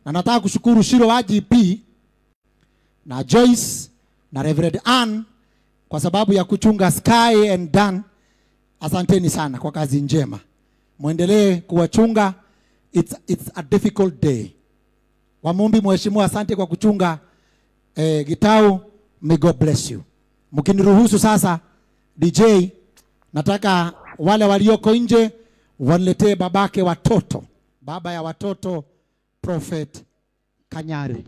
Na nataka kushukuru Shiro wa GP na Joyce na Reverend Ann kwa sababu ya kuchunga Sky and Dan. Asanteni sana kwa kazi njema. Muendelee kuwachunga. It's a difficult day. Wamumbi mheshimiwa, asante kwa kuchunga Gitau. May God bless you. Mkiniruhusu sasa DJ, nataka wale walioko nje waniletee babake watoto, baba ya watoto, Prophet Kanyari.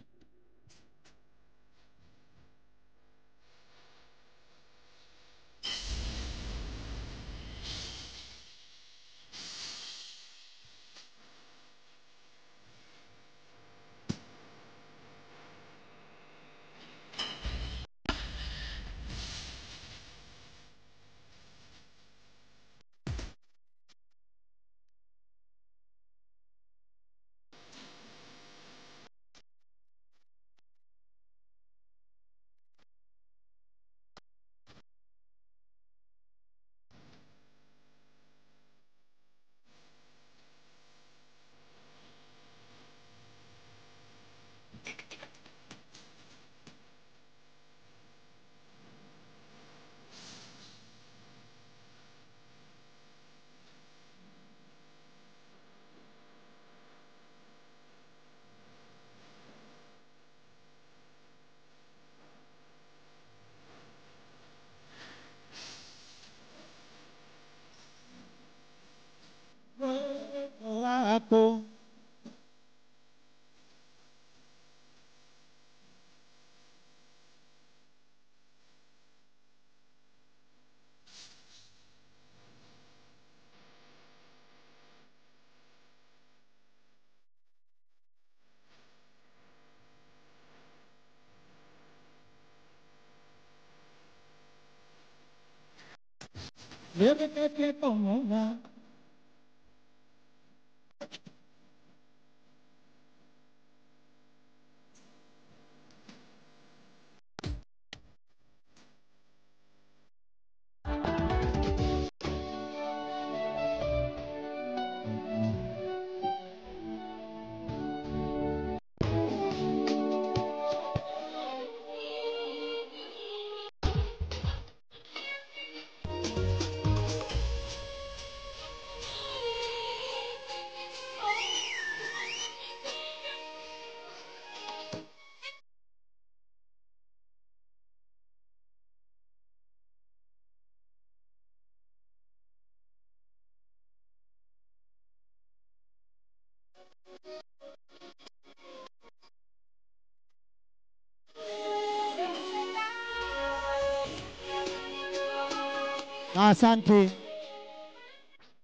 Asante.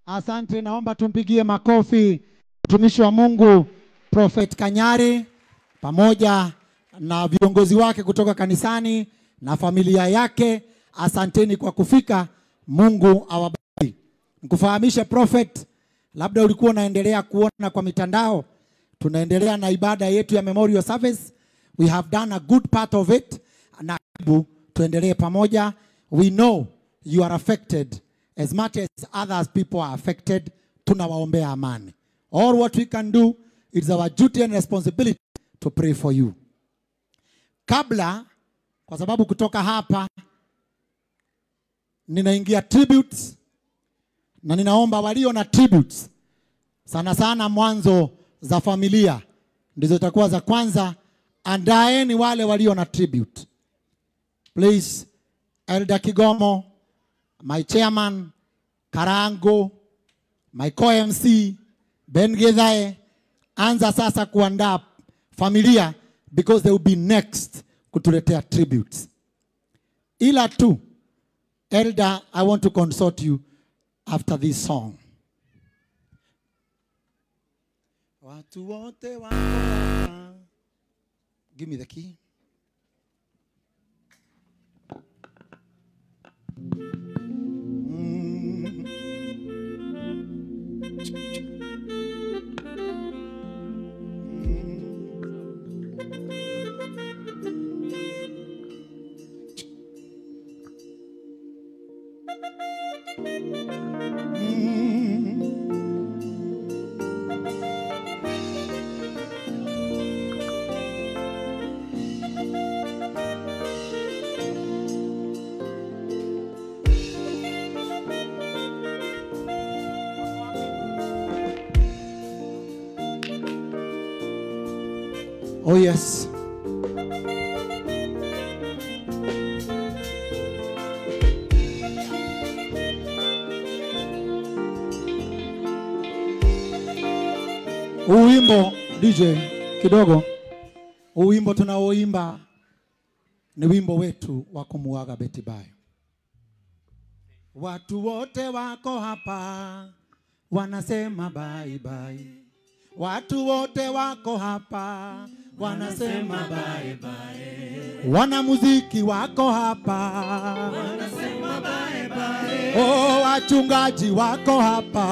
Asante, naomba tumpigie makofi mtumishi wa Mungu Prophet Kanyari pamoja na viongozi wake kutoka kanisani na familia yake. Asanteni kwa kufika. Mungu awabariki. Nikufahamishe Prophet, labda ulikuwa unaendelea kuona kwa mitandao, tunaendelea na ibada yetu ya memorial service. We have done a good part of it, na karibu tuendelee pamoja. We know you are affected as much as others people are affected. Tunawaombea amani. All what we can do, it's our duty and responsibility to pray for you. Kabla, kwa sababu kutoka hapa ninaingia tributes, na ninaomba walio na tributes sana sana mwanzo za familia ndizo zitakuwa za kwanza. Andaeni wale walio na tribute. Please, Elder Kigomo, my chairman Karango, my co-MC Ben Gedhae, anza sasa kuandaa familia because they will be next kutuletea tributes. Ila tu, Elder, I want to consult you after this song. Watu wote wako hapa. Give me the key. Oh yes. Wimbo DJ kidogo. Wimbo tunaoimba ni wimbo wetu wa kumuaga Betty Bayo. Watu wote wako hapa wanasema bye bye. Watu wote wako hapa wanasema bye bye. Wanamuziki wako hapa wanasema bye bye. Oh, wachungaji wako hapa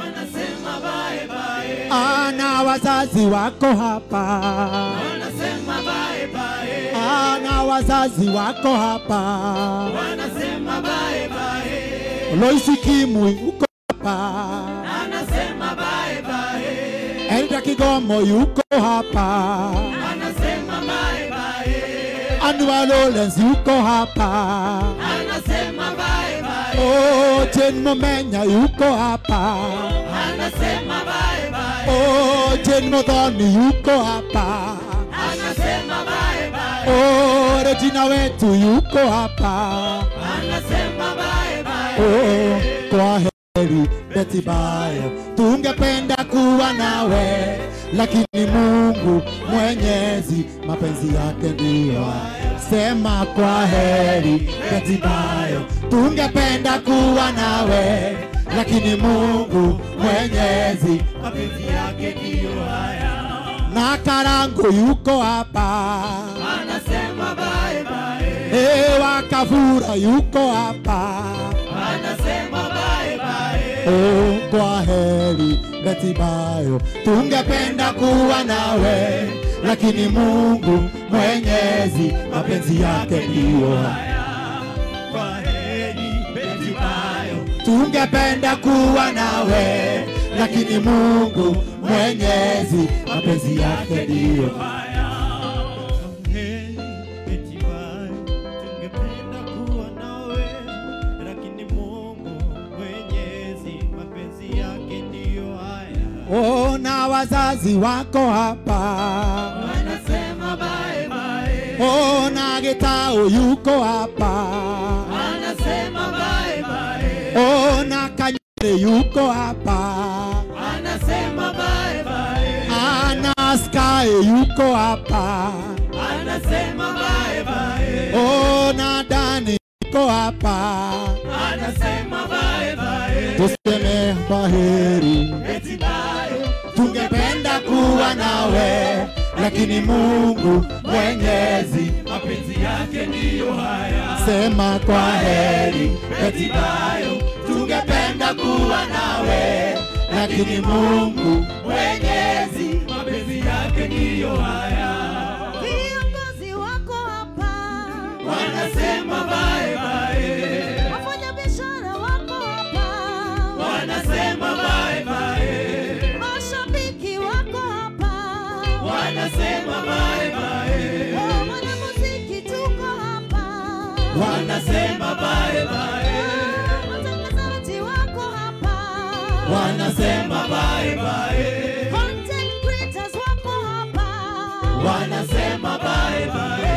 wanasema bye bye. Ana wazazi wako hapa wanasema bye bye. Ana wazazi wako hapa wanasema bye bye. Loisi Kimu yuko hapa anasema bye bye. Elda Kigomo yuko hapa anasema bye bye. Anwar Lawrence yuko hapa anasema bye bye. Oh, Jane Momenya yuko hapa anasema bye bye. Oh, Jane Modoni yuko hapa anasema bye bye. Oh, Regina wetu yuko hapa anasema bye bye. Oh, kwa heri Betty Bayo, tungependa kuwa nawe, lakini Mungu Mwenyezi mapenzi yake ndio. Sema kwa heri Betty Bayo, tungependa kuwa nawe, lakini Mungu Mwenyezi mapenzi yake ndio haya. Na Karangu yuko hapa anasema bye bye. Eh, Wakavura yuko hapa anasema bye bye. Oh, kwa heri Betty Bayo, tungependa kuwa nawe, lakini Mungu Mwenyezi mapenzi yake ndio haya. Kwa heri Betty Bayo, tungependa kuwa nawe, lakini Mungu Mwenyezi mapenzi yake ndio haya. Heri Betty Bayo, tungependa kuwa nawe, lakini Mungu Mwenyezi mapenzi yake ndio haya. Oh, na wazazi wako hapa wanasema bye bye. Oh, na Gitao yuko hapa anasema bye bye. Oh, na Kanyere yuko hapa anasema bye bye. Ana Sky yuko hapa anasema bye bye. Oh, na Dani yuko hapa anasema bye bye. Tuseme kwaheri Betty Bayo, tungependa kuwa nawe, lakini Mungu Mwenyezi mapenzi yake ndiyo haya. Sema kwaheri Betty Bayo, tungependa kuwa nawe, lakini Mungu Mwenyezi mapenzi yake ndiyo haya. Viongozi wako hapa wanasema bye bye. Wafanyabiashara wako hapa wanasema bye bye. Mashabiki wako hapa wanasema bye bye. Oh, wanamuziki tuko hapa wanasema bye bye. Watangazaji wako hapa wanasema bye bye. Content creators wako hapa wanasema bye bye.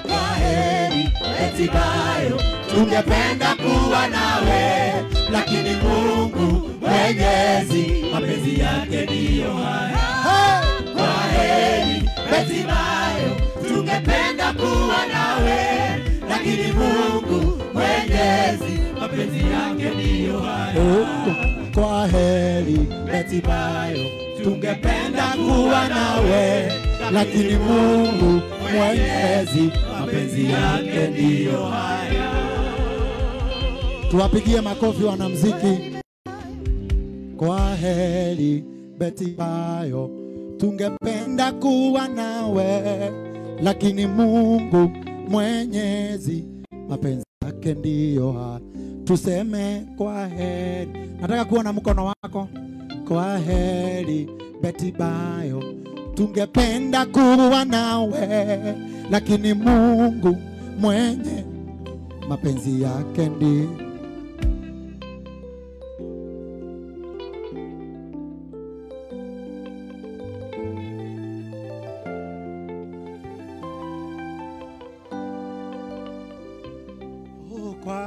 Kwa heri Betty Bayo, tungependa kuwa nawe, lakini Mungu Mwenyezi mapenzi yake ndiyo haya. Kwa heri Betty Bayo, tungependa kuwa nawe, lakini Mungu Mwenyezi mapenzi yake ndiyo haya. Kwa heri Betty Bayo, tungependa kuwa nawe, lakini Mungu Mwenyezi mapenzi yake ndiyo haya. Tuwapigie makofi wanamuziki. Kwa heri Betty Bayo, tungependa kuwa nawe, lakini Mungu Mwenyezi mapenzi yake ndiyo haya. Tuseme kwa heri. Nataka kuona mkono wako. Kwa heri Betty Bayo, tungependa kuwa nawe, lakini Mungu mwenye mapenzi yake ndiyo.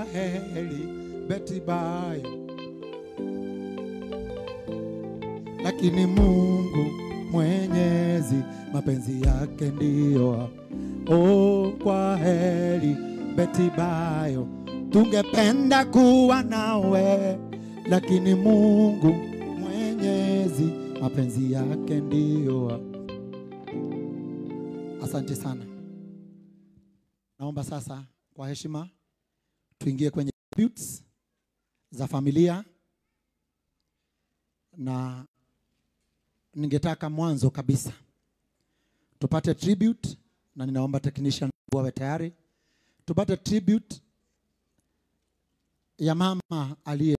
kwa heri Betibayo, lakini Mungu Mwenyezi mapenzi yake ndiyo. Oh, kwa heri Betibayo, tungependa kuwa nawe, lakini Mungu Mwenyezi mapenzi yake ndiyo. Asante sana. Naomba sasa kwa heshima tuingie kwenye tributes za familia, na ningetaka mwanzo kabisa tupate tribute, na ninaomba technician wawe tayari, tupate tribute ya mama aliye